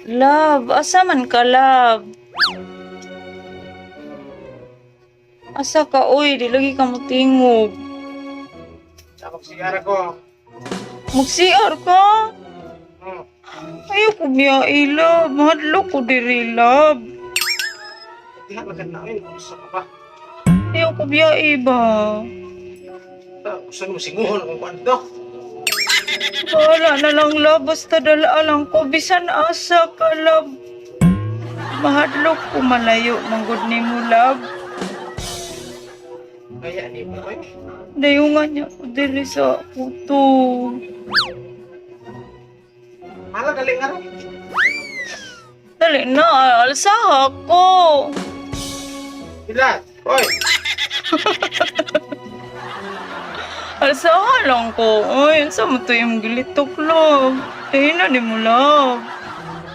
Love, asa man ka, love? Asa ka, oy, di lagi ka motingog. Sa pagsigara ko. Mag-CR ka? Hmm. Ayaw ko biyae, love. Mahadlok ko diri, love. Diha na na ay, gusto ka ba? Ayaw ko biyae ba? Gusto mo singuhon akong kwanto. Bahala na lang, love. Basta dala lang ko. Bisan asa ka, love. Mahadlok ko malayo. Manggod ni mo, love. Kaya ni mo ay. Dayungan niya ko diri sa kuto. Hala dali nga ro. Dali na, alsaha ko. Pila. Oy, Alsaha lang ko. Uy, unsa mo to yung gilitok, love? Dahil na ni mo, love.